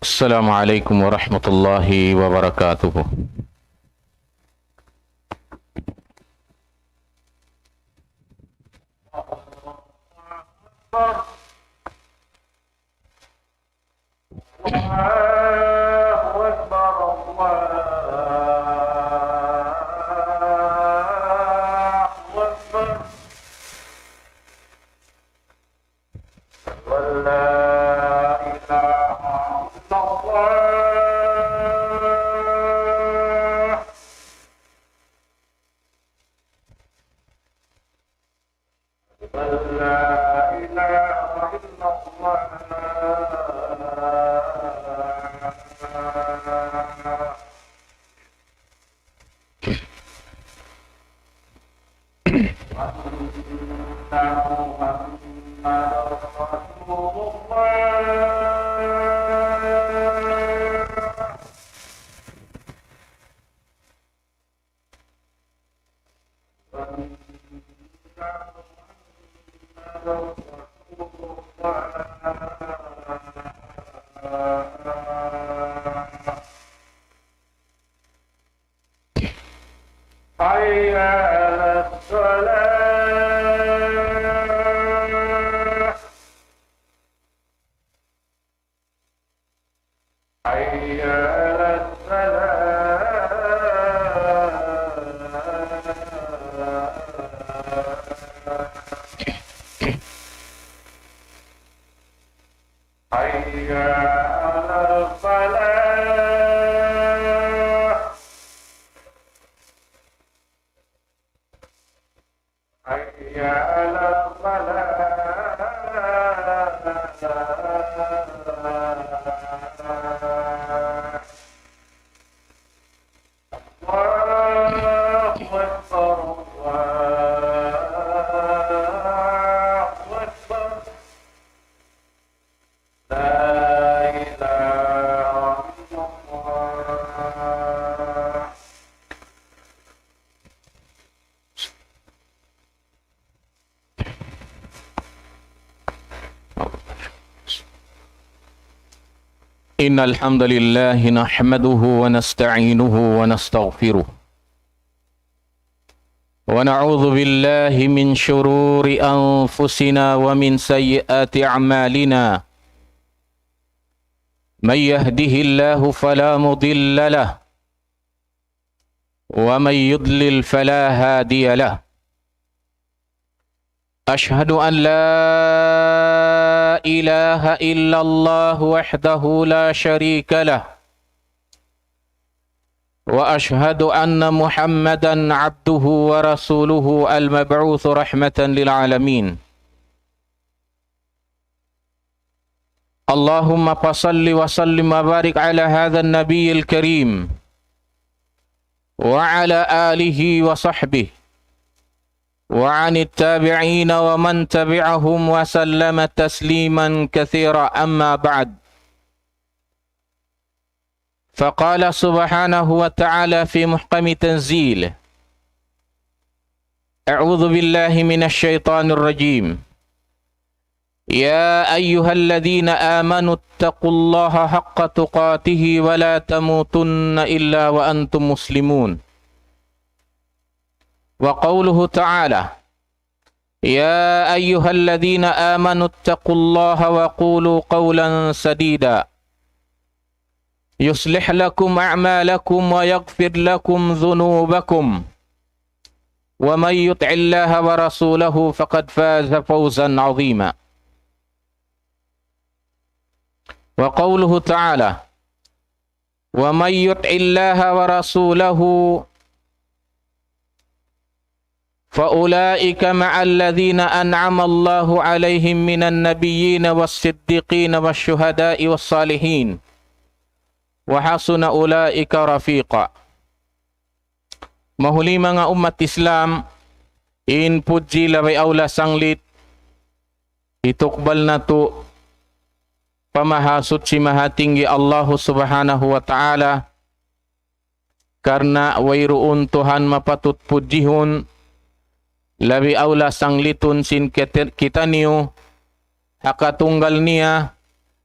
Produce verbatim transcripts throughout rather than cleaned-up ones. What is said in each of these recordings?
السلام عليكم ورحمة الله وبركاته. الله أكبر، الله أكبر. أشهد أن لا إله إلا الله. أن لا إله إلا الله. وأن محمدا رسول الله. حي على الصلاة. حي على الفلاح. حي على الفلاح. حي على الفلاح. الله أكبر، الله أكبر. لا إله إلا الله. إن الحمد لله نحمده ونستعينه ونستغفره، ونعوذ بالله من شرور أنفسنا ومن سيئات أعمالنا. من يهده الله فلا مضل له، ومن يضلل فلا هادي له. أشهد أن لا إله إلا الله وحده لا شريك له، وأشهد أن محمدا عبده ورسوله المبعوث رحمة للعالمين. اللهم فصل وسلم وبارك على هذا النبي الكريم وعلى آله وصحبه وعن التابعين ومن تبعهم وسلم تسليما كثيرا، أما بعد. فقال سبحانه وتعالى في محكم تنزيله: أعوذ بالله من الشيطان الرجيم. يا أيها الذين آمنوا اتقوا الله حق تقاته ولا تموتن إلا وأنتم مسلمون. وقوله تعالى: يا أيها الذين آمنوا اتقوا الله وقولوا قولا سديدا يصلح لكم أعمالكم ويغفر لكم ذنوبكم ومن يطع الله ورسوله فقد فاز فوزا عظيما. وقوله تعالى: ومن يطع الله ورسوله فأولئك مع الذين أنعم الله عليهم من النبيين والصديقين والشهداء والصالحين وحسن أولئك رفيقا. Mahuli manga ummat Islam, in pudji, labay awla sanglit, hitukbal natu' pa Mahasuchi Mahatinggi Allahu Subhanahu wa Ta'ala, karna' wayruun Tuhan mapatut pudjihun, labi awla sanglitun sin kete-, kitaniyu, ha katunggal niya,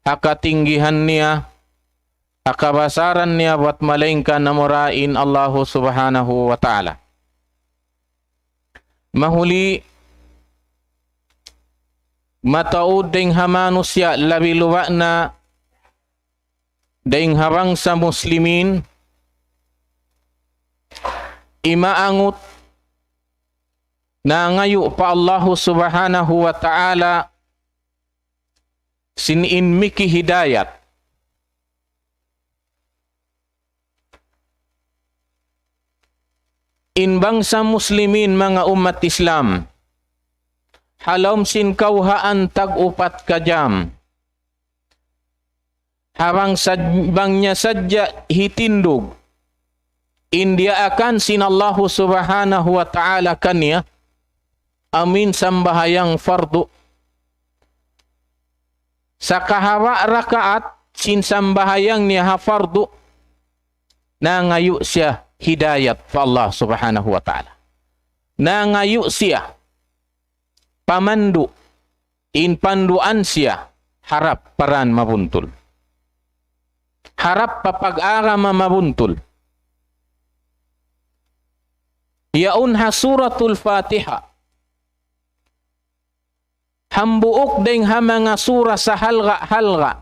ha katinggihan niya, ha kabasaran niya buat malaingkan amura in Allahu Subhanahu wa Ta'ala. Mahuli mataud dayn ha manusiya' labi luba' na dayn ha bangsa Muslimin, imaangut nangayu' pa Allahu Subhanahu wa Ta'ala sin in miki hidayat. In bangsa Muslimin, manga ummat Islam, ha lawm sin kawhaan tag-upat ka jam, ha bang sad-, bang niya sadja hitindug in diyaakan sin Allahu Subhanahu wa Ta'ala kaniya, amuin sambahayang fardu. Sakahawa rakaat sin sambahayang niya ha fardu, nangayu' siya hidayat pa Allah Subhanahu wa Ta'ala. Nangayu' siya pamandu', in panduan siya harap pa dan mabuntul. Harap pa pag-agama mabuntul. Yaun ha Suratul Fatiha. Hambuuk dayn ha manga sura sahalga'-halga'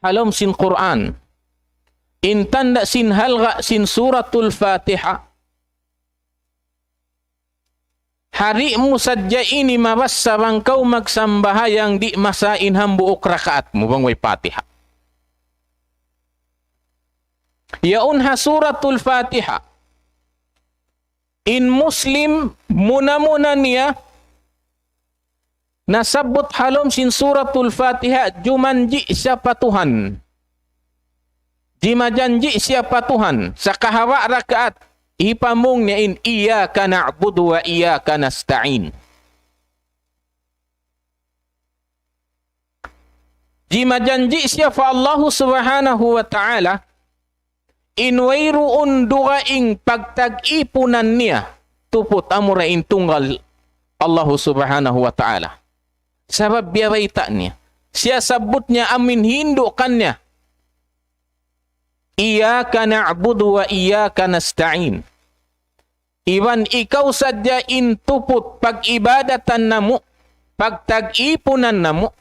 ha lawm sin Qur'an. In tanda' sin halga' sin Suratul Fatiha, ha di' mu sadja ini mabassa bang kaw magsambahayang di' masa in hambuuk rakaat mu bang way Fatiha. Yaun ha Suratul Fatiha, in Muslim muna-muna niya nasabbut ha lawm sin Suratul Fatiha, jumanji' siya pa Tuhan. Jimajanji' siya pa Tuhan, sakahawa rakaat, hipamung niya in, إياك نعبد وإياك نستعين. Jimajanji' siya pa Allahu Subhanahu wa Ta'ala, in wayruun dugaing pagtag-ipunan niya, tuput amura in tunggal Allahu Subhanahu wa Ta'ala. Sabab biya' bayta' niya. Siya sabbut niya amuin hindu' kaniya. إياك نعبد وإياك نستعين. Iban ikaw sadja in tuput pag-ibadatan namu', pagtag-ipunan namu'.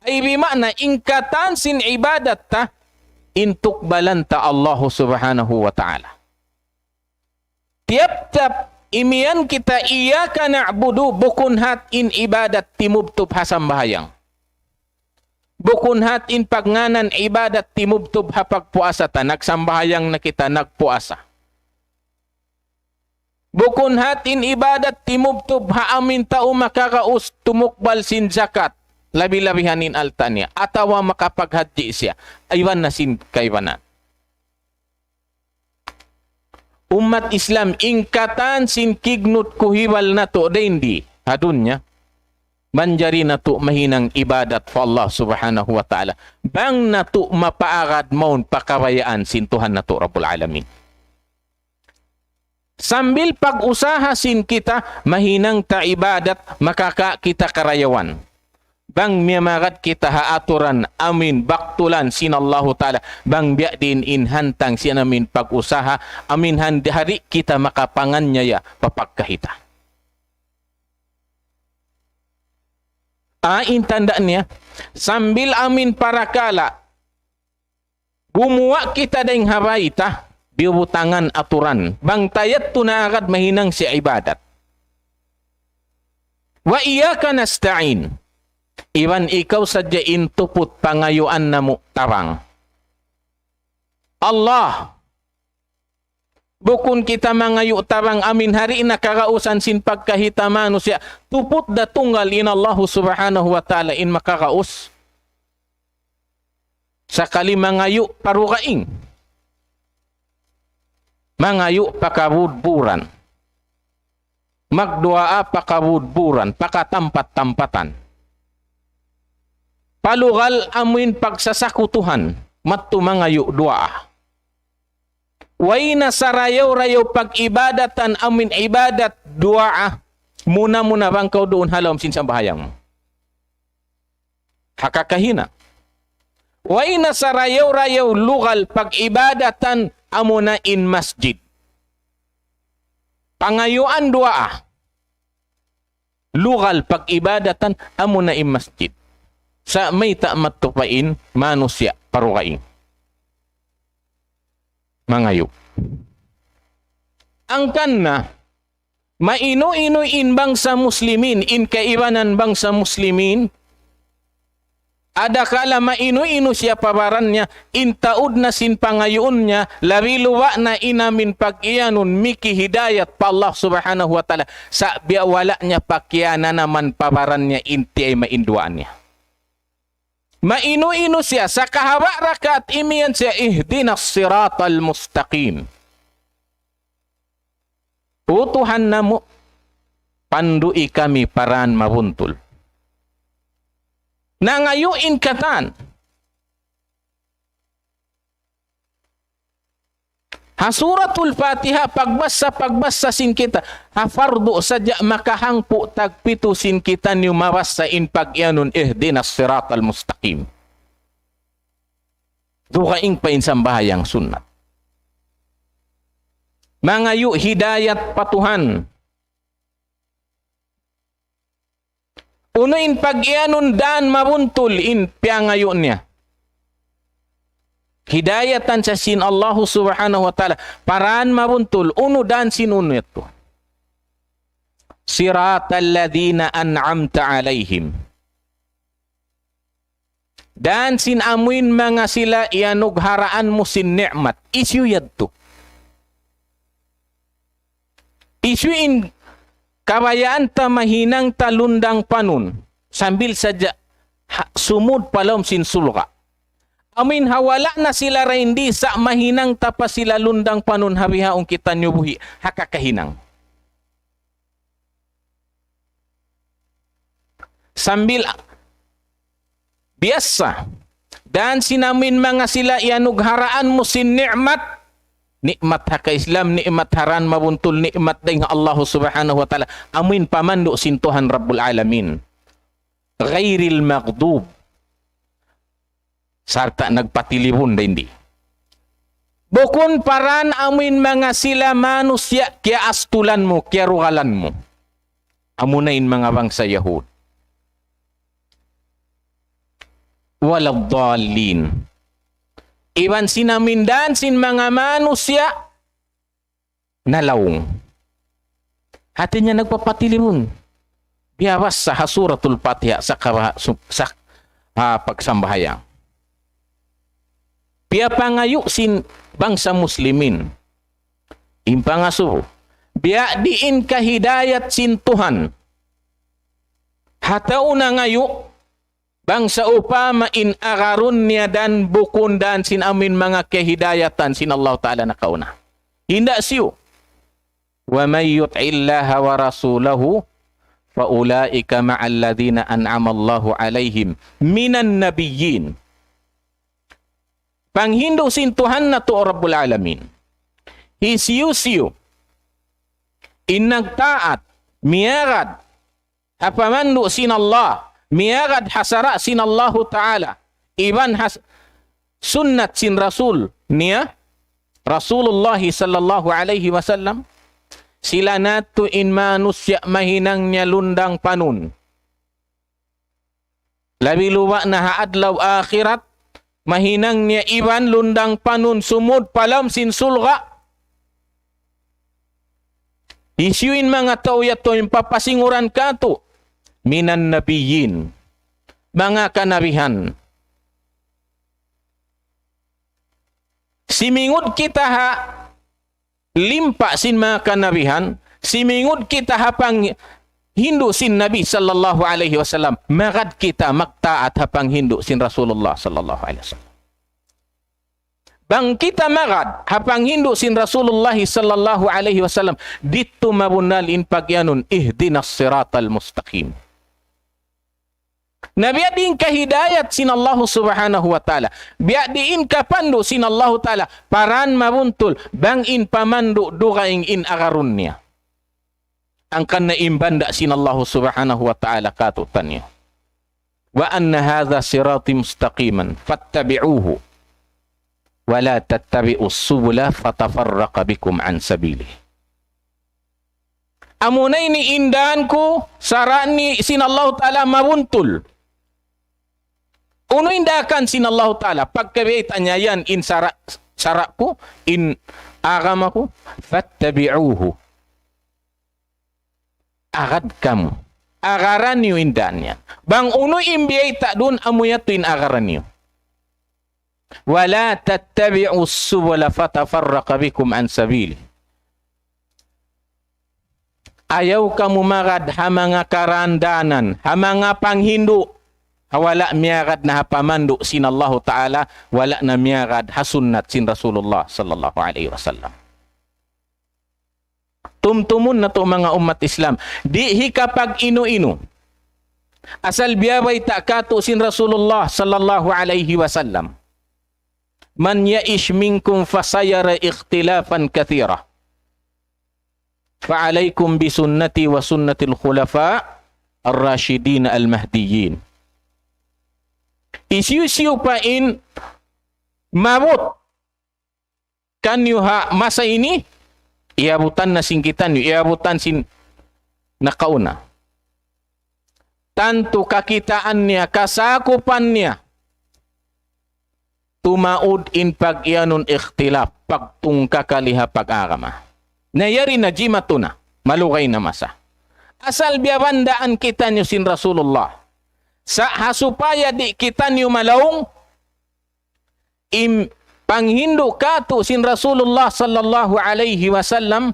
Ay bima'na in katan sin ibadat ta, in tukbalan ta Allahu Subhanahu wa Ta'ala. Tiyap-tiyap imiyan kita إياك نعبد, bukun hat in ibadat timubtub ha sambahayang. Bukun hat in pagngānan ibadat timubtub ha pagpuasa ta, nagsambahayang na kita, nagpuasa. Bukun hat in ibadat timubtub ha amuin tau makaraus tumukbal sin zakat, labi-labihan in alta' niya, atawa makapaghajji siya, iban na sin kaibanan. Ummat Islam, in katan sin kignut kuhibal natu' dayn di ha dunya, manjari natu' mahinang ibadat pa Allah Subhanahu wa Ta'ala. Bang natu' mapaagad mawn pa kabayaan sin Tuhan natu' Rabbul Alamin. Sambil pag-usaha sin kita, mahinang ta ibadat, makaka kita karayawan. Bang miyamagad kita ha aturan amuin baktulan sin Allahu Ta'ala, bang biya' diin in hantang sin amuin pag-usaha, amuin han-, di' ha di' kita makapanganyaya pa pagkahi ta. Ah, in tanda' niya, sambil amuin parakala', gumuwa' kita dayn ha bayta', biyubutangan aturan. Bang ta yadtu na agad mahinang siya ibadat. وإياك نستعين. Iban ikaw sadja in tuput pangayuan namu' tabang. Allah. Bukun kita mangayu' tabang amuin ha di' na karausan sin pagkahi ta manusiya'. Tuput da tunggal in Allahu Subhanahu wa Ta'ala in makaraus. Sakali mangayu' pa dugaing. Mangayu' pa kabudburan. Magduwaa pa kabudburan, pa katampat-tampatan. Pa lugal amuin pagsasakutuhan, madtu mangayu' duwaa. Way na sarayaw-rayaw pag-ibadatan amuin ibadat duwaa, muna-muna bang kaw duun ha lawm sin sambahayang mu. Ha kakahina. Way na sarayaw-rayaw lugal pag-ibadatan amuna in masjid. Pangayuan duwaa. Lugal pag-ibadatan amuna in masjid. Sa' mayta' matupain manusiya' pa dugaing mangayu'. Hangkan na, mainu-inu in bangsa Muslimin, in kaibanan bangsa Muslimin, adakala mainu-inu siya pa baran niya, in taud na sin pangayuun niya, labi luba' na in amin pag-iyanun, miki hidayat pa Allah Subhanahu wa Ta'ala, sa' biya' wala' niya pakiyananaman pa baran niya, in tiyayma' in duwaa niya. Mainu-inu siya, sa' kahaba' rakaat imiyan siya, اهدنا الصراط المستقيم. O Tuhan namu', pandui kami pa dan mabuntul. Nangayu' in katan. Ha Suratul Fatiha, pagbasa, pagbasa sin kita, ha fardu sadja makahangpu' tagpitu sin kitaniyu mabasa in pag-iyanun, اهدنا الصراط المستقيم. Dugaing pa in sambahayang sunnat. Mangayu' hidayat pa Tuhan. Unu in pag-iyanun dan mabuntul in piyangayu' niya. Hidayatan siya sin Allahu Subhanahu wa Ta'ala. Pa dan mabuntul, unu dan sin unu yadtu. صراط الذين أنعمت عليهم. Dan sin amuin manga sila iyanugharaan mu sin ni'mat. Hisiyu yadtu? Hisiyu in kabayaan ta mahinang ta lundang panun? Sambil sadja ha-, sumud pa lawm sin surga'. Amuin ha wala' na sila dayn di sa' mahinang ta pa sila lundang panun ha bihaun kitaniyu buhi' ha kakahinang. Sambil biyasa. Dan sin amuin manga sila iyanugharaan mu sin ni'mat. Ni'mat ha ka-Islam, ni'mat ha dan mabuntul, ni'mat dayn ha Allah Subhanahu wa Ta'ala. Amuin pamandu' sin Tuhan Rabbul Alamin. غير المغضوب. Sarta' nagpatilibun da in di. Bukun pa dan amuin manga sila manusiya' kiyaastulan mu, kiyarugalan mu. Amuna in manga bangsa Yahud. ولا الضالين. Iban sin amuin dan sin manga manusiya' nalaung. Hati niya nagpapatilibun. Biyabasa ha Suratul Fatiha sa kabaha-, su-, sa, ha, pagsambahayang. Piyapangayu' sin bangsa Muslimin. In pangasubu. Biya' diin kahidayat sin Tuhan. Ha tau nangayu', bang sawpama in agarun niya dan bukun dan sin amuin manga kahidayatan sin Allahu Ta'ala nakauna. Hinda siyu. ومن يطع الله ورسوله فأولئك مع الذين أنعم الله عليهم من النبيين. Panghindu' sin Tuhan natu' Rabbul Alamin. Hisiyu-siyu in nagtaat, miyagad, ha pamandu' sin Allah, miyagad ha sara' sin Allahu Ta'ala, iban ha s-, sunnat sin Rasul niya, Rasulullah sallallahu alayhi wasallam, sila natu' in manusiya' mahinang niya lundang panun. Labi luba' na ha adlaw akhirat, mahinang niya iban lundang panun sumud pa lawm sin surga'. Hisiyu in manga tau yadtu in papasinguran katu'? من النبيين. Manga kanabihan. Simingud kita ha limpa sin manga kanabihan, simingud kita ha panghindu' sin Nabi sallallahu alayhi wasallam, magad kita magtaat ha panghindu' sin Rasulullah sallallahu alayhi wasallam. Bang kita magad ha panghindu' sin Rasulullah sallallahu alayhi wasallam, didtu mabunnal in pagiyanun, اهدنا الصراط المستقيم. Na biya' diin kahidayat sin Allahu Subhanahu wa Ta'ala. Biya' diin kapandu' sin Allahu Ta'ala. Pa dan mabuntul, bang in pamandu' dugaing in agarun niya. Hangkan na in banda' sin Allahu Subhanahu wa Ta'ala katu'taniyu. وأن هذا صراطي مستقيما فاتبعوه ولا تتبعوا السبل فتفرق بكم عن سبيله. Amuna ini in dān ku, sara' niya sin Allahu Ta'ala mabuntul. Unu in daakan sin Allahu Ta'ala? Pagka biyayta' niya yan in sara', sara' ku, in agama ku, فاتبعوه. Agad kamu. Agaran niyu in dān niya. Bang unu in biyayta' duun, amu yadtu in agaran niyu. ولا تتبعوا السبل فتفرق بكم عن سبيله. Ayaw kamu magad ha manga karān-dānan, ha manga panghindu', ha wala' miyagad na ha pamandu' sin Allahu Ta'ala, wala' na miyagad ha sunnat sin Rasulullah sallallahu alayhi wasallam. Tumtumun natu' manga ummat Islam. Di' hikapag-inu-inu. Asal biyabayta' katu' sin Rasulullah sallallahu alayhi wasallam. من يعش منكم فسيرى اختلافا كثيرا. فعليكم بسنتي وسنة الخلفاء الراشدين المهديين. Hisiyu-siyu pa in maabut kaniyu ha masa ini, iyabutan na sin kitaniyu, iyabutan sin nakauna. Tantu kakitaan niya, kasakupan niya, tumaud in pag-iyanun ikhtilaf, pagtungkakali ha pag-agama. Na yari na, jimatu na, malugay na masa. Asal biyabandaan kitaniyu sin Rasulullah. Sa' ha supaya di' kitaniyu malaung, in panghindu' katu' sin Rasulullah sallallahu alayhi wasallam,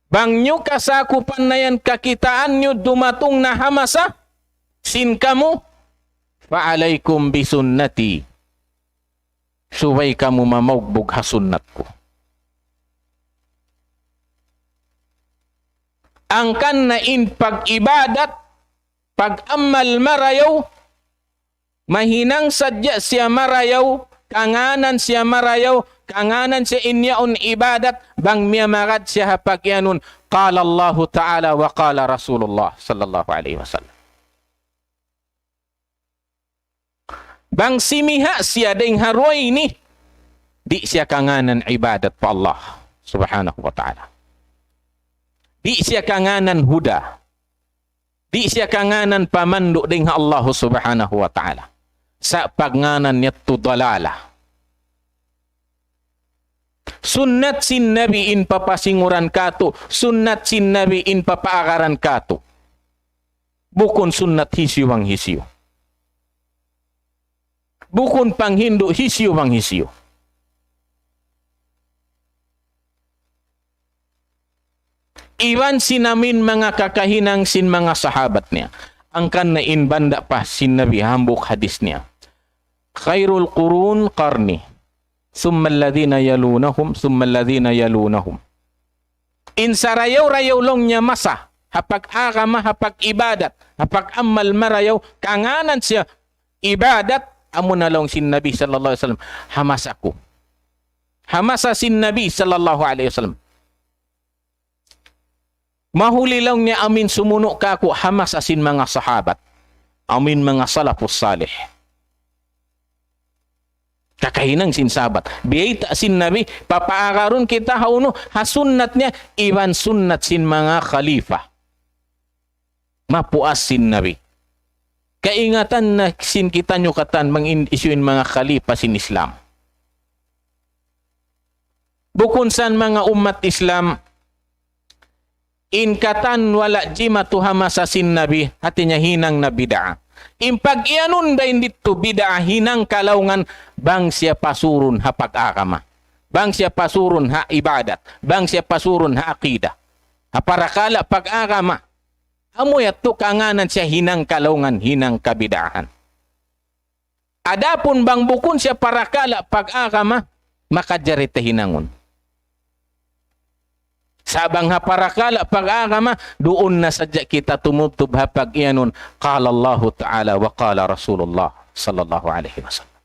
bang niyu kasakupan na yan, kakitaan niyu dumatung na ha masa sin kamu, فعليكم بسنتي. Subay kamu mamaugbug ha sunnat ku. Hangkan na in pag-ibadat, pag-amal marayaw, mahinang sadja siya marayaw, kangānan siya marayaw, kangānan siya in yaun ibadat, bang miyamagad siya ha pag-iyanun, قال الله تعالى وقال رسول الله صلى الله عليه وسلم. Bang simiha' siya dayn ha duwa ini, di' siya kangānan ibadat pa Allah subhanahu wa ta'ala. Di' siya kangānan huda. Di' siya kangānan pamandu' dayn ha Allah subhanahu wa ta'ala. Sa' pagngānan niya yadtu dalala. Sunnat sin Nabi in papasinguran katu', sunnat sin Nabi in papaagaran katu'. Bukun sunnat hisiyu bang hisiyu. Bukun panghindu' hisiyu bang hisiyu. Iban sin amin manga kakahinang sin manga sahabat niya. Hangkan na in banda' pa sin Nabi hambuuk hadis niya. خير القرون قرني ثم الذين يلونهم ثم الذين يلونهم. In sarayaw-rayaw laung niya masa, ha pag-agama, ha pag-ibadat, ha pag-amal marayaw, kangānan siya ibadat, amuna laung sin Nabi sallallahu alayhi wasallam, ha masa ku. Ha masa sin Nabi sallallahu alayhi wasallam. Mahuli laung niya amin sumunu' kāku' ha masa sin manga sahabat. Amin manga salafus salih. Kakahinang sin sahabat. Biyayta' sin Nabi, papaagarun kita ha unu, ha sunnat niya, iban sunnat sin manga khalifa. Mapuas sin Nabi. Kaingatan na sin kitaniyu katan bang in, hisiyu in manga khalifa sin Islam. Bukun sa in manga ummat Islam, in katan wala' jimatu ha masa sin Nabi, hāti niya hinang na bid'a. In pag-iyanun dayn didtu bid'a hinang kalaungan bang siya pasurun ha pag-agama. Bang siya pasurun ha ibadat. Bang siya pasurun ha aqida. Ha parakala' pag-agama. Amu yadtu kangānan siya hinang kalaungan, hinang kabid'ahan. Adapun bang bukun siya parakala' pag-agama, makajari ta hinangun. Sa' bang ha parakala' pag-agama, duun na sadja kita tumubtub ha pag-iyanun, قال الله تعالى وقال رسول الله صلى الله عليه وسلم.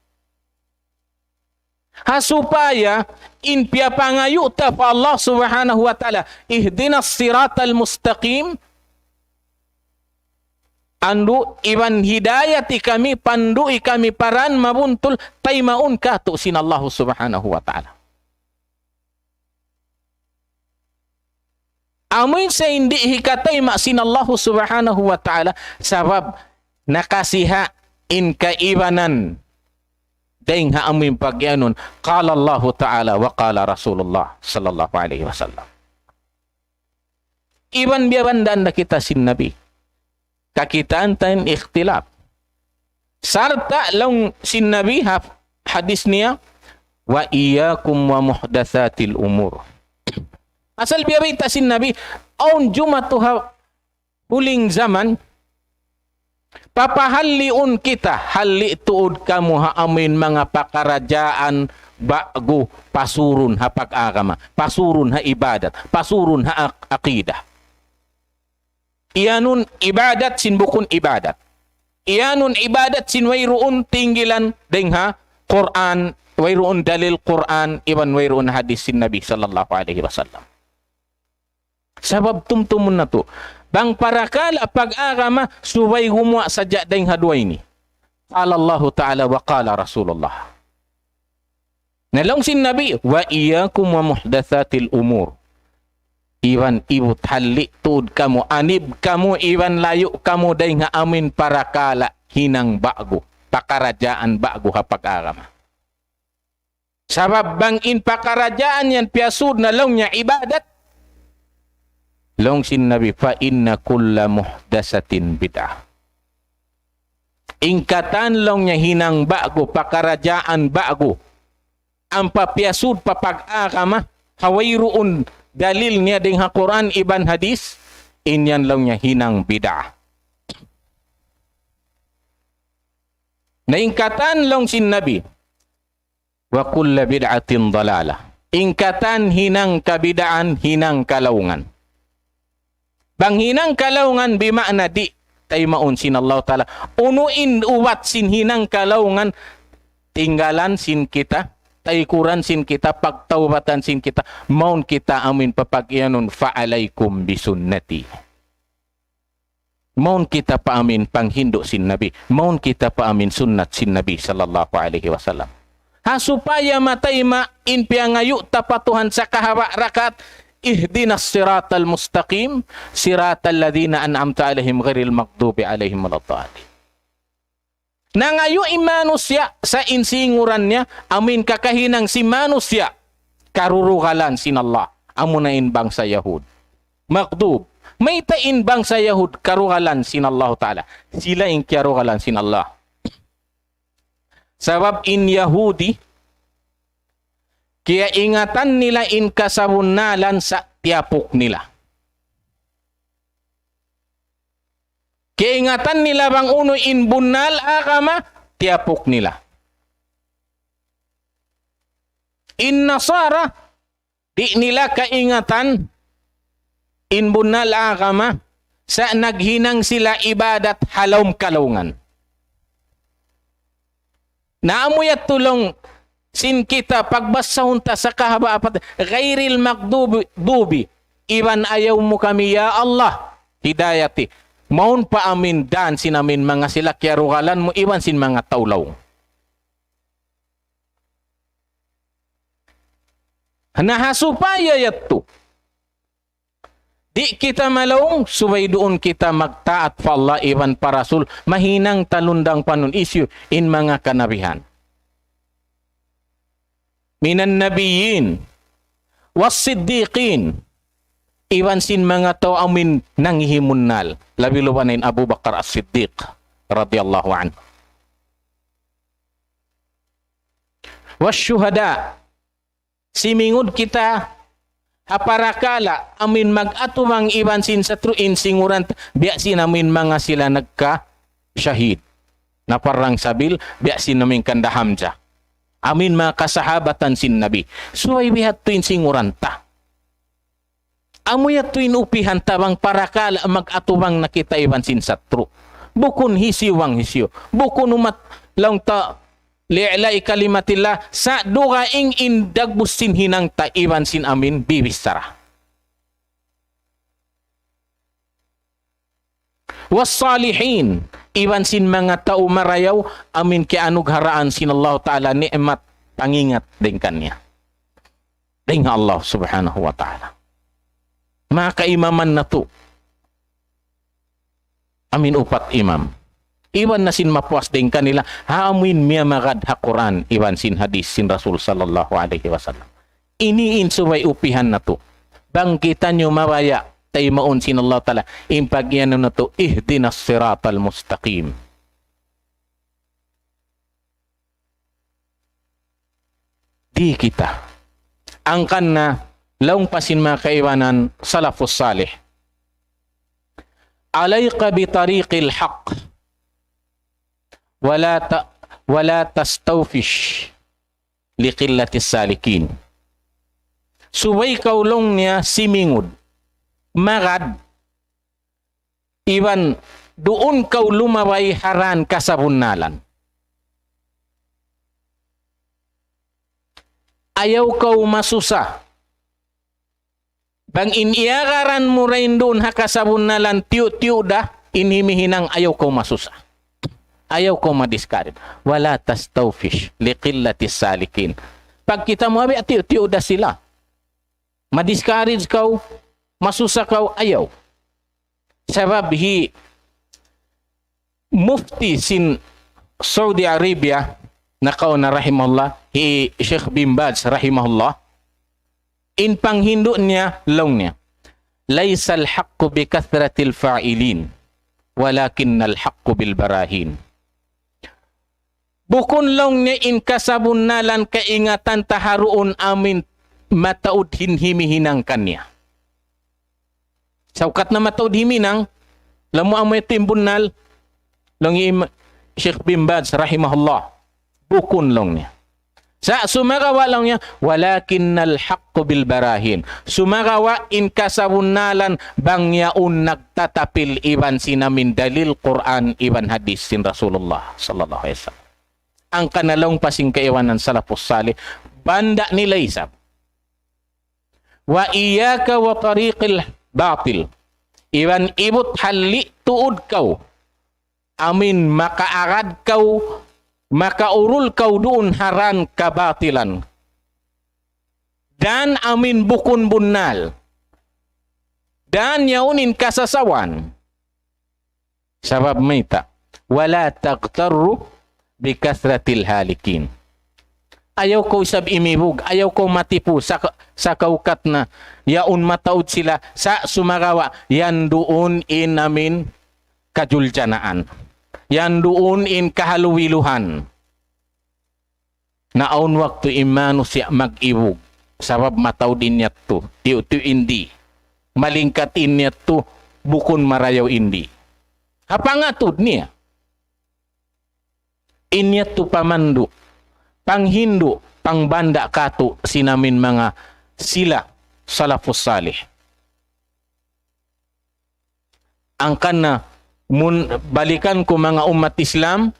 Ha supaya in piyapangayu' ta pa Allah Subhanahu wa Ta'ala, اهدنا الصراط المستقيم, andu' iban hidayati kami, pandu'i kami pa dan mabuntul, taymaun katu' sin Allahu Subhanahu wa Ta'ala. Amuin sa in di' hikatayma' sin Allahu Subhanahu wa Ta'ala, sabab nakasiha' in kaibanan dayng ha amuin pag'iyanun, قال الله تعالى وقال رسول الله صلى الله عليه وسلم. Iban biya' banda-banda kita sin Nabi. Kakitaan ta in ikhtilaf. Sarta' laung sin Nabi ha hadis niya, وإياكم ومحدثات الأمور. Asal biya' bayta' sin Nabi, awn jumatu ha huling jaman, papahalliun kita, halli' tuud kamu ha amuin manga pakaradjaan ba'gu pasurun ha pag-agama, pasurun ha ibadat, pasurun ha ak-, aqidah. Iyanun ibadat sin bukun ibadat. Iyanun ibadat sin wayruun tinggilan dayng ha Qur'an, wayruun dalil Qur'an, iban wayruun hadis sin Nabi sallallahu alayhi wasallam. Sabab tumtumun natu'. Bang parakala' pag-agama, subay gumuwa' sadja dayng ha duwa ini. قال الله تعالى وقال رسول الله. Na laung sin Nabi, وإياكم ومحدثات الأمور. Iban ibut halli' tuud kamu, anib kamu, iban layu' kamu dayng ha amuin parakala' hinang ba'gu, pakaradjaan ba'gu ha pag-agama. Sabab bang in pakaradjaan yan piyasud na laung niya ibadat, laung sin Nabi, فإن كل محدثة بدعة. In katan laung niya hinang ba'gu, pakaradjaan ba'gu, ampa piyasud pa pag-agama, ha wayruun dalil niya dayng ha Qur'an iban hadis, in yan laung niya hinang bid'ah. Na in katan laung sin Nabi, وكل بدعة ضلالة. In katan hinang kabid'ahan, hinang kalaungan. Bang hinang kalaungan, bima'na di' taymaun sin Allah Ta'ala. Unu in ubat sin hinang kalaungan, tinggalan sin kita, taykuran sin kita, pagtawbatan sin kita, mawn kita amuin papag-iyanun, فعليكم بسنتي. Mawn kita pa amuin panghindu' sin Nabi. Mawn kita pa amuin sunnat sin Nabi sallallahu alayhi wasallam. Ha supaya matayma' in piyangayu' ta pa Tuhan sa kahaba' rakaat, اهدنا الصراط المستقيم، صراط الذين أنعمت عليهم غير المغضوب عليهم ولا الضالين. Nangayu' in manusiya' sa in singuran niya, amuin kakahinang sin manusiya', karurugalan sin Allah, amuna in bangsa Yahud. Maghdub, mayta' in bangsa Yahud, karugalan sin Allahu Ta'ala. Sila in kiyarugalan sin Allah. Sabab in Yahudi, kiyaingatan nila in kasabunnalan sa' tiyapuk nila. Kaingatan nila bang unu in bunnal agama, tiyapuk nila. In Nasara, di' nila kaingatan in bunnal agama, sa' naghinang sila ibadat ha lawm kalaungan. Na amu yadtu laung sin kita pagbasahun ta sa kahaba' apat, غير المغضوب, dubi. Iban ayaw mu kami, ya Allah, hidayati. Mawn pa amuin dan sin amuin manga sila kiyarugalan mu, iban sin manga tau laung. Na ha supaya yadtu. Di' kita malaung, subay duun kita magtaat pa Allah iban pa Rasul, mahinang talundang panun hisiyu in manga kanabihan. من النبيين والصديقين, iban sin manga tau amuin nanghihimunnal, labi-labi na in Abu Bakar As-Siddiq radiyallahu anhu. والشهداء, simingud kita ha parakala' amuin mag-atubang iban sin satru' in singuran, biya' sin amuin manga sila nagkashahid. Naparang sabil, biya' sin amuin kanda Hamzah. Amuin manga kasahabatan sin Nabi. Subay biya' hādtu in singuran ta. Amu yadtu in upihan ta bang parakala' mag-atubang na kita iban sin satru'. Bukun hisiyu bang hisiyu. Bukun umat laung ta لإعلاء كلمة الله, sa' dugaing in dagbus sin hinang ta iban sin amuin bibichara. والصالحين, iban sin manga tau marayaw, amuin kiyaanugharaan sin Allah Ta'ala ni'mat pangingat dayn kaniya. Dayn ha Allah Subhanahu wa Ta'ala. Manga kaimaman natu'. Amuin upat imam. Iban na sin mapuas dayn kanila, ha amuin miyamagad ha Qur'an, iban sin hadith sin Rasul sallallahu alayhi wasallam. Ini in subay upihan natu'. Bang kitaniyu mabaya', taymaun sin Allah Ta'ala, in pag-iyanun natu', اهدنا الصراط المستقيم. Di' kita. Hangkan na laung pa sin manga kaibanan salafus salih. عليك بطريق الحق ولا ت-، ولا تستوفش لقلة السالكين. Subay kaw laung niya simingud. Magad iban duun kaw lumabay ha dan kasabunnalan. Ayaw kaw masusa. Bang in iyagaran mu dayn duun ha kasabunnalan tiyu'-tiyu' da, in himihinang ayaw kaw masusa. Ayaw kaw madiscourage. ولا تستوفش لقلة السالكين. Pagkita' mu abi, tiyu'-tiyu' da sila. Madiscourage kaw, masusa kaw, ayaw. Sabab hi mufti sin Saudi Arabia, nakauna rahimahullah, hi Sheikh bin Baz rahimahullah, in panghindu' niya, laung niya, ليس الحق بكثرة الفاعلين، ولكن الحق بالبراهين. Bukun laung niya in kasabunnalan kaingatan ta ha duun amuin mataud in himihinang kaniya. Saukat na mataud himihinang, laung mu amu yadtu in bunnal, laung hi Sheikh bin Baz rahimahullah. Bukun laung niya. Sa' sumagawa' laung niya, ولكن الحق بالبراهين. Sumagawa' in kasabunnalan bang yaun nagtatapil iban sin amuin dalil Qur'an iban hadith sin Rasulullah sallallahu alayhi wasallam. Hangkan na laung pa sin kaibanan salafus salih, banda' nila isab. وإياك وطريق الباطل. Iban ibut halli' tuud kaw. Amuin makaagad kaw, makaurul kaw duun ha dan kabatilan. Dan amuin bukun bunnal. Dan yaun in kasasawan. Sabab mayta', ولا تغتر بكثرة الهالكين. Ayaw kaw isab imibug, ayaw kaw matipu sa, sa kaukat na yaun mataud sila, sa' sumagawa' yan duun in amuin kajuljanaan. Yan duun in kahaluwiluhan. Na awn waktu in manusiya' mag-ibug, sabab mataud in yadtu, tiyu'-tiyu' in di'. Malingkat in yadtu, bukun marayaw in di'. Ha pangatud niya. In yadtu pamandu', panghindu', pangbanda' katu' sin amuin manga sila salafus salih. Hangkan na, mun balikan ku manga ummat Islam,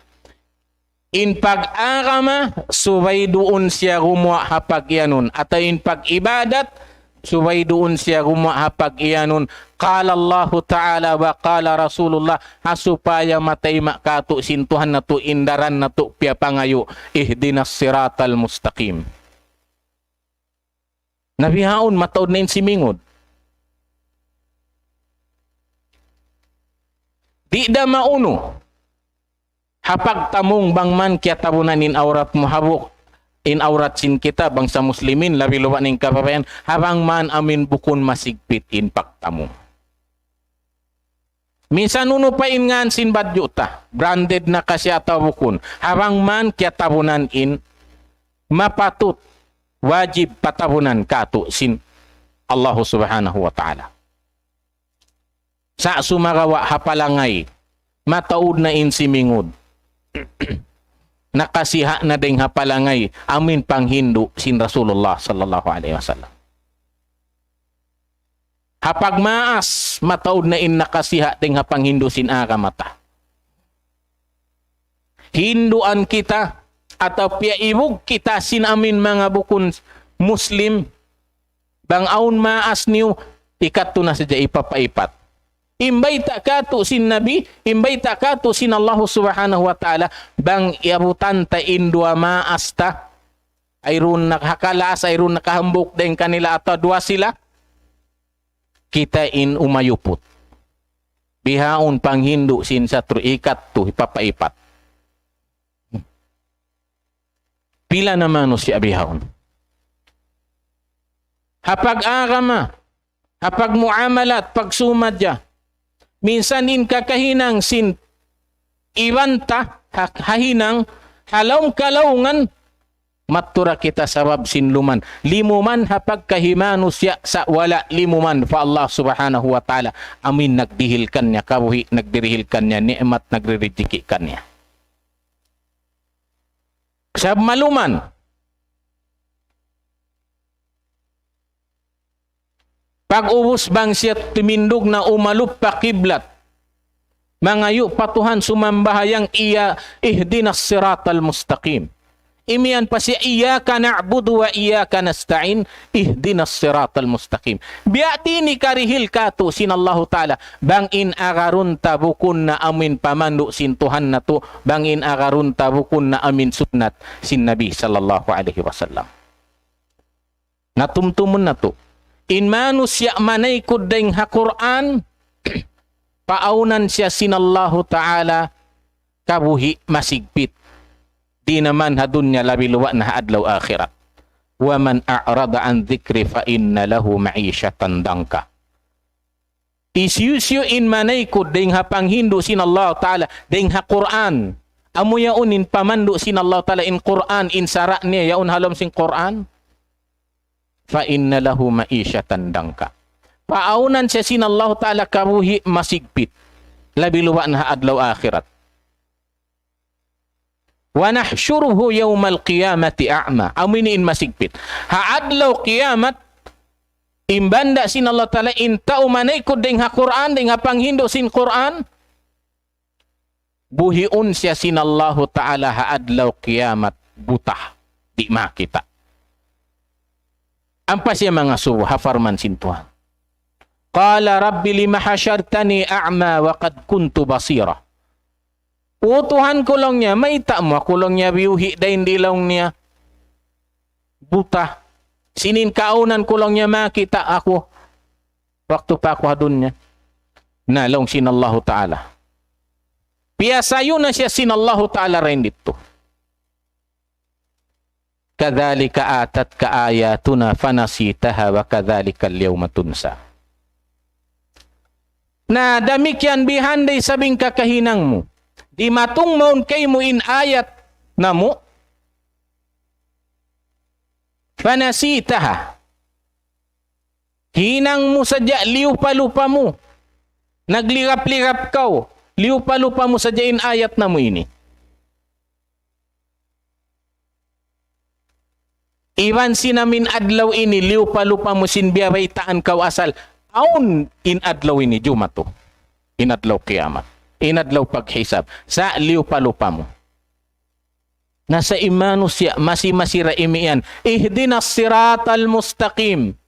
in pag-agama, subay duun siya gumuwa' ha pag-iyanun, atawa in pag-ibadat, subay duun siya gumuwa' ha pag-iyanun, قال الله تعالى وقال رسول الله, ha supaya matayma' katu' sin Tuhan natu', in daran natu' piyapangayu', اهدنا الصراط المستقيم. Na bihaun mataud na in simingud. Di' da maunu. Ha pagtamung bang man kiyatabunan in awrat mu, hambuuk in awrat sin kita bangsa muslimin, labi-labi na in kababayan, ha bang man amuin bukun masigpit in pagtamung. Minsan unu pa in ngan sin badju' ta, branded na ka siya atawa bukun. Ha bang man kiyatabunan in mapatut, wajib patabunan katu' sin Allahu Subhanahu wa Ta'ala. Sa' sumagawa' ha palangay, mataud na in simingud. Nakasiha' na dayng ha palangay, amuin panghindu' sin Rasulullah sallallahu alayhi wasallam. Ha pagmaas, mataud na in nakasiha' dayng ha panghindu' sin agama ta. Hinduan kita, atawa piyaibug kita sin amuin manga bukun Muslim, bang awn maas niyu, ikadtu na sadja ipapaipat. In bayta' katu' sin Nabi, in bayta' katu' sin Allahu Subhanahu wa Ta'ala, bang iyabutan ta in duwa maas ta, ayruun nakakalaas, ayruun nakahambuuk dayn kanila atawa duwa sila, kita' in umayuput. Bihaun panghindu' sin satru' ikat tu hipapaipat. Pila na manusiya' bihaun. Ha pag-agama, ha pagmuamalat, pagsumadja. Minsan in kakahinang sin iban ta, ha, ha hinang, ha lawm kalaungan, matura kita sabab sin luman. Limuman ha pagkahi manusiya' sa' wala' limuman pa Allah Subhanahu wa Ta'ala. Amin nagdihil kaniya kabuhi', nagdirihil kaniya ni'mat, nagririjiki kaniya. Sabab maluman. Pag-ubus bang siya timindug na umalup pa kiblat. Mangayu' pa Tuhan sumambahayang iya اهدنا الصراط المستقيم. Imiyan pa siya إياك نعبد وإياك نستعين اهدنا الصراط المستقيم. Biya' diin in karihil katu' sin Allahu Ta'ala. Bang in agarun ta bukun na amin pamandu' sin Tuhan natu'. Bang in agarun ta bukun na amin sunnat sin Nabi sallallahu alayhi wasallam. Natumtumun natu'. In manusiya' manaykud dayn ha Qur'an, paawnan siya sin Allahu Ta'ala kabuhi' masigpit. Di' na man ha dunya labi luwa' na ha adlaw akhirat. ومن أعرض عن ذكري فإن له معيشة ضنكا. Hisiyu-siyu in manaykud dayn ha panghindu' sin Allah Ta'ala, dayn ha Qur'an. Amu yaun in pamandu' sin Allah Ta'ala in Qur'an, in sara' niya yaun ha lawm sin Qur'an. فإن له معيشة ضنكا. Paawnan siya sin Allah Ta'ala kabuhi' masigpit. Labi luwa' na ha adlaw akhirat. ونحشره يوم القيامة أعمى. Amu ini in masigpit. Ha adlaw kiyamat, in banda' sin Allah Ta'ala, in tau manaykud dayn ha Qur'an, dayn ha panghindu' sin Qur'an, buhiun siya sin Allahu Ta'ala ha adlaw kiyamat buta. Di' makita'. Ampa siya mangasubu, ha parman sin Tuhan. قال رب لم حشرتني أعمى وقد كنت بصيرا. O Tuhan ku laung niya, mayta' mu aku laung niya biyuhi' dayn di laung niya buta. Sin in kaawnan ku laung niya makita' aku waktu pa aku ha dunya. Na laung sin Allahu Ta'ala. Piyasayu na siya sin Allahu Ta'ala dayn didtu. كذلك أتتك آياتنا فنسيتها وكذلك اليوم تنسى. Na damikkiyan bihan da isab in kakahinang mu. Dimatung mawn kaymu in ayat namu'. فنسيتها. Hinang mu sadja liyupa-lupa mu. Naglirap-lirap kaw. Liyupa-lupa mu sadja in ayat namu' ini. Iban sin amin adlaw ini, liyupa-lupa mu sin biyabaytaan kaw asal. Awn in adlaw ini, jumatu. In adlaw kiyamat. In adlaw paghisab. Sa' liyupa-lupa mu. Na sa' in manusiya', masi-masi ra imiyan. اهدنا الصراط المستقيم.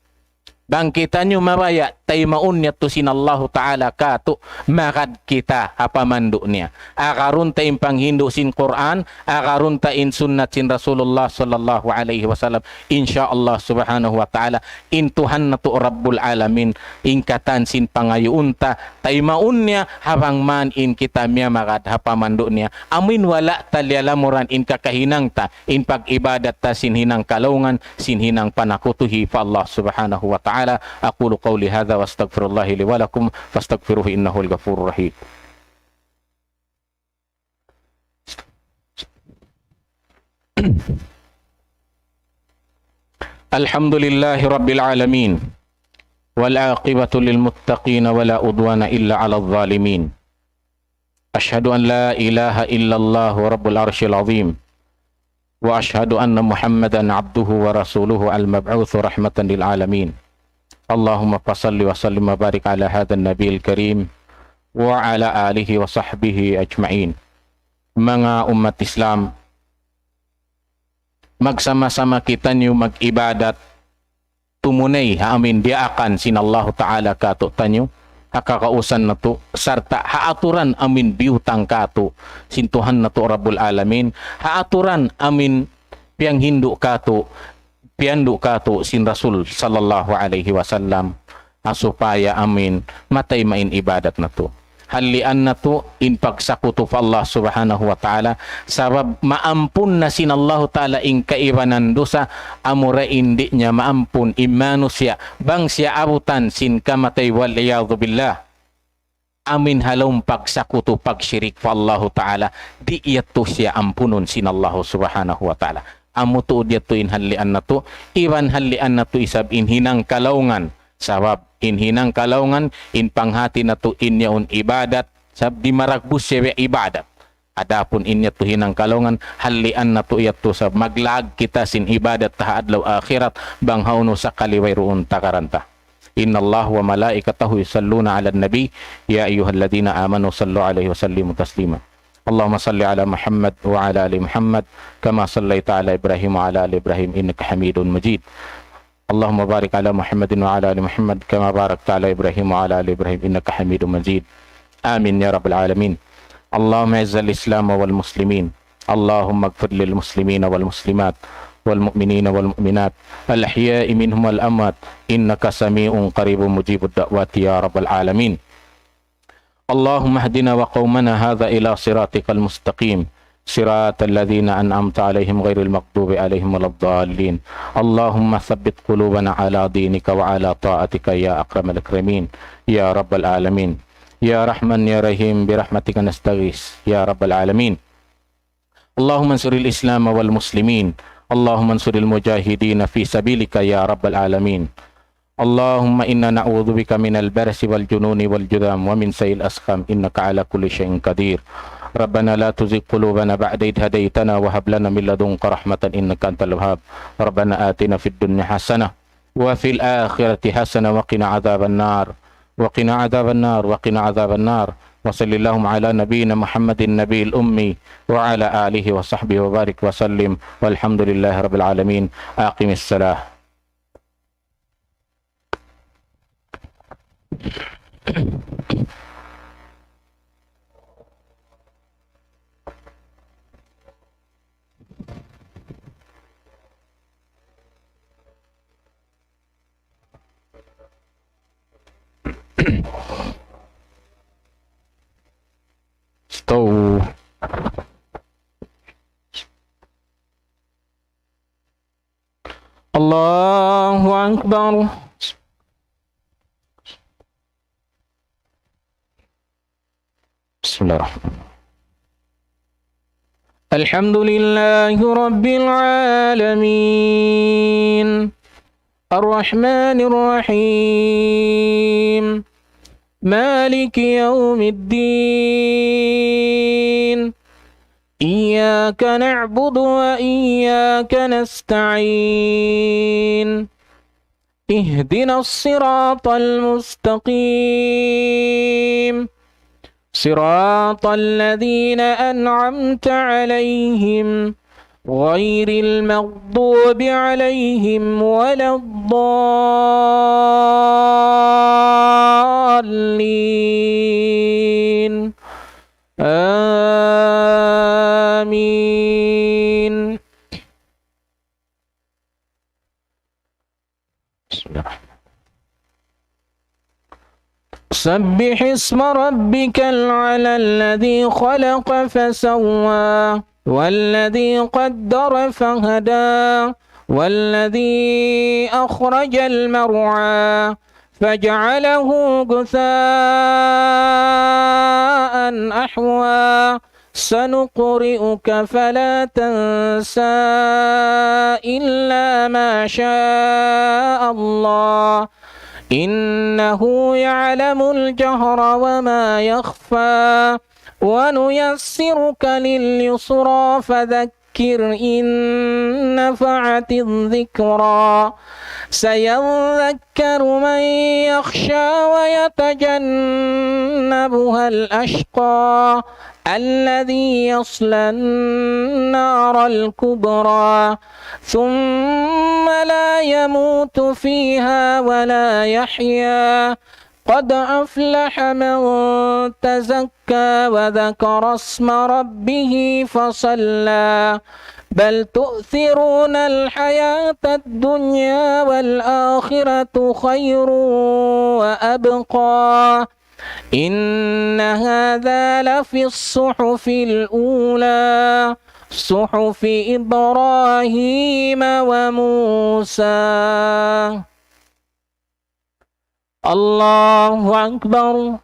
Bang kitaniyu mabaya', taymaun niya tu sin Allahu Ta'ala katu', magad kita ha pamandu' niya. Agarun ta in panghindu' sin Qur'an, agarun ta in sunnat sin Rasulullah sallallahu alayhi wasallam. Insya Allah subhanahu wa ta'ala, in Tuhan natu' Rabbul Alamin, in katan sin pangayuun ta, taymaun niya, ha bang man in kita miyamagad ha pamandu' niya. Amuin wala' ta liyalamuran in kakahinang ta, in pag-ibadat ta sin hinang kalaungan, sin hinang panakutuhi pa Allah subhanahu wa ta'ala. أقول قولي هذا وأستغفر الله لي ولكم فاستغفروه إنه هو الغفور الرحيم. الحمد لله رب العالمين، والعاقبة للمتقين، ولا عدوان إلا على الظالمين. أشهد أن لا إله إلا الله رب العرش العظيم، وأشهد أن محمدا عبده ورسوله المبعوث رحمة للعالمين. اللهم فصل وسلم وبارك على هذا النبي الكريم وعلى آله وصحبه أجمعين. Manga ummat Islam, magsama-sama kitaniyu mag-ibadat, tumunay ha amuin diyaakan sin Allahu Ta'ala katu'taniyu. ha kakausan natu', sarta' ha aturan amuin biyutang kātu' sin Tuhan natu' Rabbul Alamin, ha aturan amuin piyanghindu' kātu', piyandu' kātu' sin Rasul sallallahu alayhi wasallam, ha supaya amuin matay main ibadat natu'. Hallian natu' in pagsakutu pa Allah Subhanahu wa Ta'ala, sabab maampun na sin Allahu Ta'ala in kaibanan dusa, amura in di' niya maampun in manusiya', bang siya abutan sin kamatay, wal iyadhu billah. Amuin ha lawm pagsakutu, pagshirik pa Allahu Ta'ala, di' yadtu siya ampunun sin Allahu Subhanahu wa Ta'ala. Amu tuud yadtu in hallian natu', iban hallian natu' isab in hinang kalaungan. Sabab in hinang kalaungan, in panghati natu' in yaun ibadat, sabab di' maragbus siya ibadat. Adapun in yadtu hinang kalaungan, hallian natu' yadtu sabab maglaag kita sin ibadat ta ha adlaw akhirat, bang hawnu sakali wayruun tagaran ta. إن الله وملائكته يصلون على النبي، يا أيها الذين آمنوا صلوا عليه وسلموا تسليما. اللهم صل على محمد وعلى آل محمد كما صليت على إبراهيم وعلى آل إبراهيم إنك حميد مجيد. اللهم بارك على محمد وعلى آل محمد كما باركت على إبراهيم وعلى آل إبراهيم إنك حميد مجيد. آمين يا رب العالمين. اللهم أعز الإسلام والمسلمين. اللهم اغفر للمسلمين والمسلمات والمؤمنين والمؤمنات الأحياء منهم والأموات إنك سميع قريب مجيب الدعوات يا رب العالمين. اللهم اهدنا وقومنا هذا إلى صراطك المستقيم، صراط الذين أنعمت عليهم غير المغضوب عليهم ولا الضالين. اللهم ثبت قلوبنا على دينك وعلى طاعتك يا أكرم الأكرمين يا رب العالمين. يا رحمن يا رحيم برحمتك نستغيث يا رب العالمين. اللهم انصر الإسلام والمسلمين. اللهم انصر المجاهدين في سبيلك يا رب العالمين. اللهم إنا نعوذ بك من البرص والجنون والجذام ومن سيء الأسقام إنك على كل شيء قدير. ربنا لا تزغ قلوبنا بعد إذ هديتنا وهب لنا من لدنك رحمة إنك أنت الوهاب. ربنا آتنا في الدنيا حسنة وفي الآخرة حسنة وقنا عذاب النار. وقنا عذاب النار. وقنا عذاب النار. وصل اللهم على نبينا محمد النبي الأمي وعلى آله وصحبه وبارك وسلم. والحمد لله رب العالمين. أقم الصلاة. Stop. الله أكبر. بسم الله الرحمن الرحيم. الحمد لله رب العالمين. الرحمن الرحيم. مالك يوم الدين. إياك نعبد وإياك نستعين. اهدنا الصراط المستقيم. صراط الذين أنعمت عليهم غير المغضوب عليهم ولا الضالين. آمين. بسم الله الرحمن الرحيم. سبح اسم ربك الأعلى الذي خلق فسوى والذي قدر فهدى والذي أخرج المرعى فجعله غثاء أحوى. سنقرئك فلا تنسى إلا ما شاء الله إنه يعلم الجهر وما يخفى. ونيسرك لليسرى فذكر إن نفعت الذكرى. سيذكر من يخشى ويتجنبها الأشقى الذي يصلى النار الكبرى ثم لا يموت فيها ولا يحيا. قد أفلح من تزكى وذكر اسم ربه فصلى. بل تؤثرون الحياة الدنيا والآخرة خير وأبقى. إن هذا لفي الصحف الأولى، صحف إبراهيم وموسى. الله أكبر.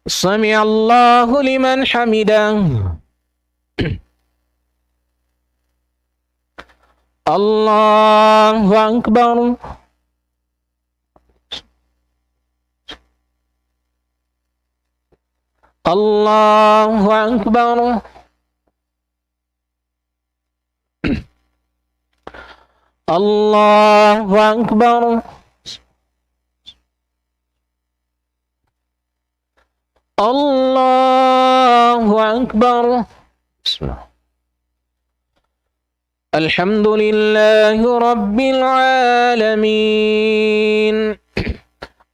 سمع الله لمن حمده. الله أكبر. الله أكبر. الله أكبر. الله أكبر. بسم الله. الحمد لله رب العالمين.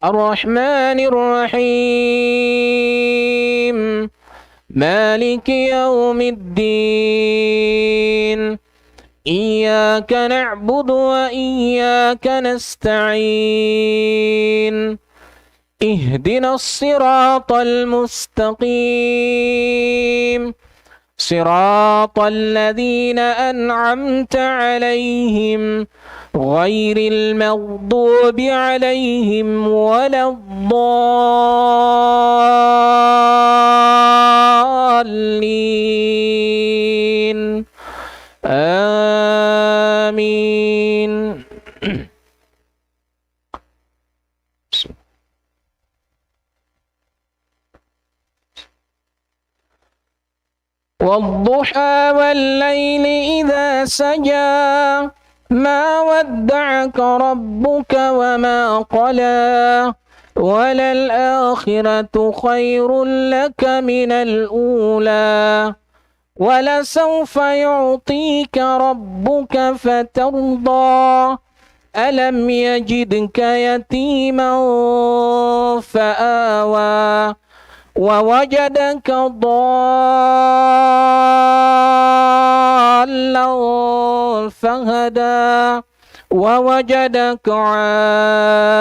الرحمن الرحيم. مالك يوم الدين. إياك نعبد وإياك نستعين. اهدنا الصراط المستقيم. صراط الذين أنعمت عليهم غير المغضوب عليهم ولا الضالين. آمين. والضحى والليل إذا سجى. ما ودعك ربك وما قلى. وللآخرة خير لك من الأولى. ولسوف يعطيك ربك فترضى. ألم يجدك يتيما فآوى. ووجدك ضالا فهدى. ووجدك عائلا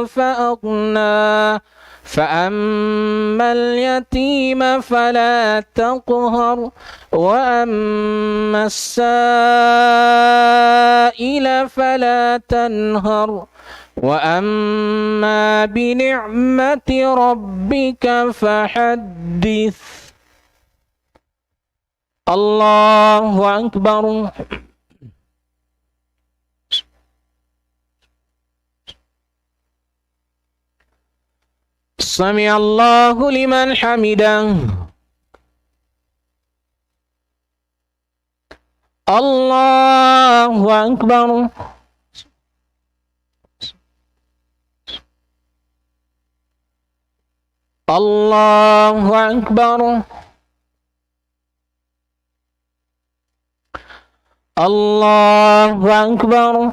فأغنى. فأما اليتيم فلا تقهر. وأما السائل فلا تنهر. وأما بنعمة ربك فحدث. الله أكبر. سمع الله لمن حمده. الله أكبر. الله أكبر. الله أكبر.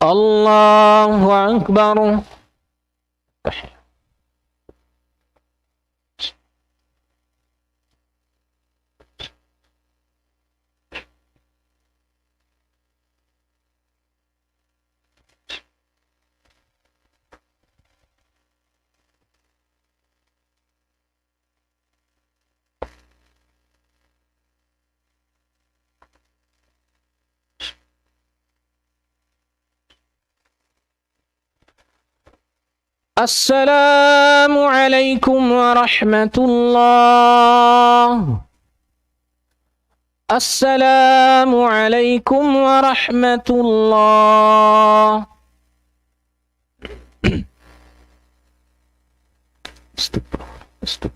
الله أكبر. السلام عليكم ورحمة الله. السلام عليكم ورحمة الله. استغفر الله. استغفر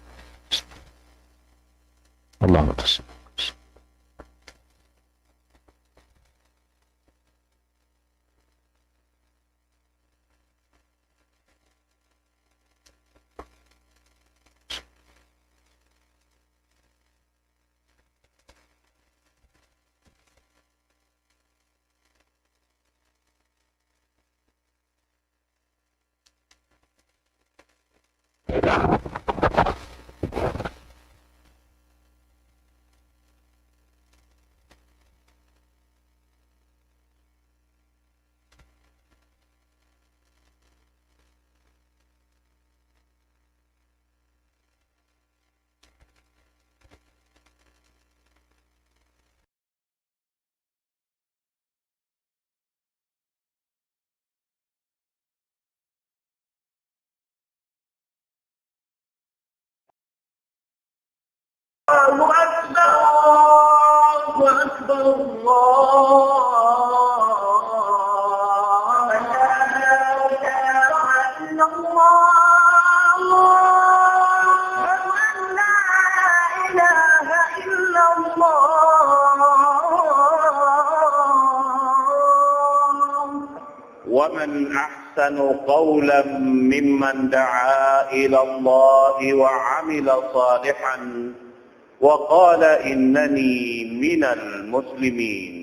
الله. الله أكبر. الله أكبر، الله أكبر، الله أكبر. أشهد أن لا إله إلا الله. ومن أحسن قولا ممن دعا إلى الله وعمل صالحا وقال إنني من المسلمين.